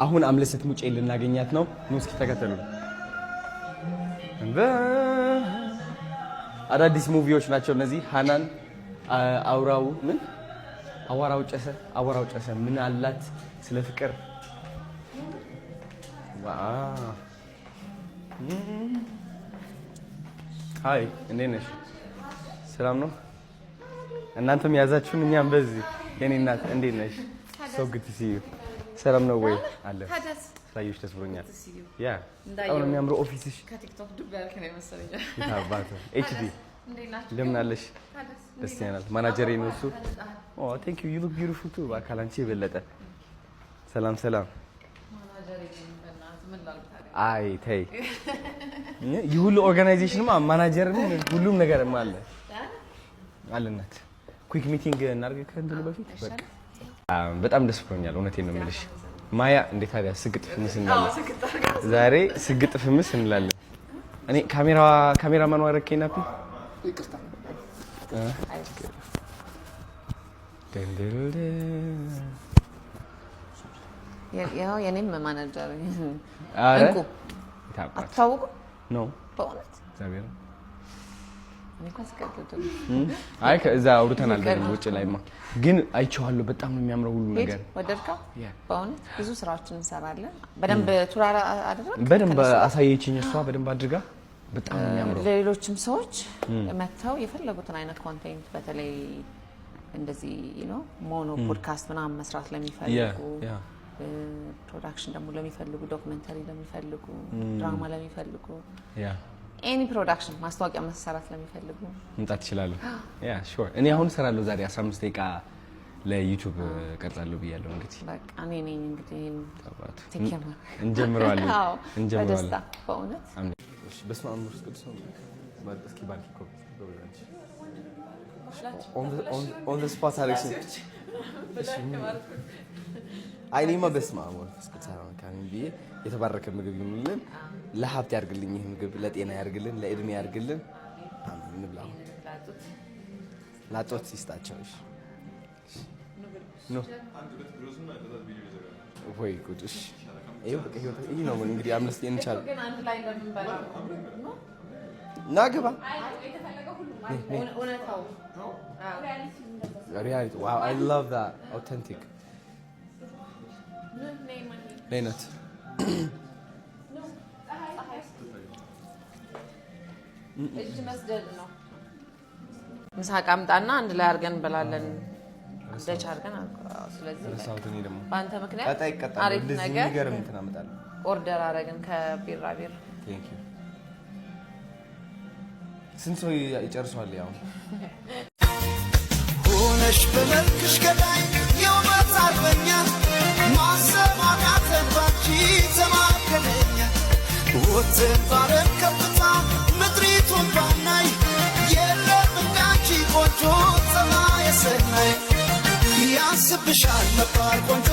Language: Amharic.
አሁን አምለሰት ሙጬ ልናገኛት ነው። ኑ እስኪ ተከተሉ። አዳዲስ movie ዎች ናቸው እነዚህ። ሃናን አውራው ምን አዋራው ጨሰ፣ አዋራው ጨሰ ምን አላት ስለ ፍቅር። Wow! Hi፣ እንዴት ነሽ? ሰላም ነው? እናንተም ያዛችሁን እኛም በዚህ። የኔ እናት እንዴት ነሽ? So good to see you። ሰላም ነው ወይ? አለ ስላየሁሽ ደስ ብሎኛል። Yeah፣ በጣም ነው የሚያምረው office ሽ። ከቲክቶክ ዱብ ያልክ ነው የመሰለኝ። የታባቱ HD እንደምን አለሽ? ደስ ይላል። ማናጀሬ ነው እሱ። Oh, thank you, you look beautiful too። በአካል አንቺ የበለጠ። ሰላም ሰላም። አይ ተይ፣ ይህ ሁሉ organization ማ ማናጀርም ሁሉም ነገርም አለ አለናት። Quick meeting እናድርግ ከእንትኑ በፊት በቃ። በጣም ደስ ብሎኛል። እውነቴን ነው የምልሽ ማያ። እንዴት ታዲያ ስግጥ ፍምስ እንላለን ዛሬ፣ ስግጥ ፍምስ እንላለን። እኔ ካሜራ ካሜራማን አደረግከኝ ናፒ። ይቅርታ። ደንደልደን። ያው የኔም ማናጀር። ኧረ እንቁ። የታባቱ። አትታወቁም? ነው። በእውነት? እግዚአብሔር። እኔ እንኳን ስቀልድ። አይ ከዛ አውርተናል በደንብ ውጭ ላይማ፣ ግን አይቼዋለሁ። በጣም ነው የሚያምረው ሁሉ ሂድ ነገር። ወደድከው? Yeah. በእውነት ብዙ ስራዎችን እንሰራለን። በደንብ tour አደረግ። በደንብ አሳየችኝ እሷ በደንብ አድርጋ። በጣም ነው የሚያምረው። ለሌሎችም ሰዎች መጥተው የፈለጉትን አይነት content፣ በተለይ እንደዚህ mono podcast ምናምን መስራት ለሚፈልጉ፣ production ደግሞ ለሚፈልጉ፣ documentary ለሚፈልጉ፣ ድራማ ለሚፈልጉ፣ any production፣ ማስታወቂያ መሰራት ለሚፈልጉ መምጣት ይችላሉ። Yeah, sure። እኔ አሁን እሰራለሁ፣ ዛሬ 15 ደቂቃ ለ YouTube ቀርጻለሁ ብያለሁ። እንግዲህ በቃ እኔ ነኝ እንግዲህ ይሄን ታባቱ። Take care ማድረግ። እንጀምረዋለን። አዎ፣ እንጀምረዋለን። በደስታ በእውነት። አሜን። እሺ፣ በስመ አብ ወመንፈስ ቅዱስ። እስኪ ባርኪ እኮ አንቺ። On the spot አደረግሽኝ። እሺ፣ አይ እኔማ በስመ አብ ወመንፈስ ቅዱስ አሐዱ አምላክ አሜን ብዬ የተባረከ ምግብ ይሁንልን፣ ለሀብት ያርግልኝ፣ ይህ ምግብ ለጤና ያርግልን፣ ለእድሜ ያርግልን። አሜን። እንብላ አሁን። ላጦት ይስጣቸው። እሺ ኖ ወይ ጉድ! እሺ ይኸው በቃ ህይወት ይህ ነው እንግዲህ። አምነስቲ እንቻል። ግን አንድ ላይ እንደምንበላ ና ግባ። እውነታው። Reality, wow, I love that authentic ነይነት። እጅ መስደድ ነው። ምሳቅ አምጣና አንድ ላይ አድርገን እንበላለን። ደች አድርገን አዎ። ስለዚህ ረሳሁት እኔ ደግሞ። በአንተ ምክንያት ቀጣይ ይቀጣል። አሪፍ እንደዚህ ነገር የሚገርም እንትን አመጣለሁ። Order አደረግን ከቢራቢር። Thank you። ስንት ሰው ይጨርሰዋል? ያው ሆነሽ በመልክሽ ገዳይ የውበት አርበኛ፣ ማሰብ አቃተን ባንቺ ተማከለኛ። ወጥተን ባረብ ከፍታ ምድሪቱን ባናይ የለም እንዳንቺ ቆንጆ ጸባየ ሰናይ። ያንስብሻል መባል ቆንጆ።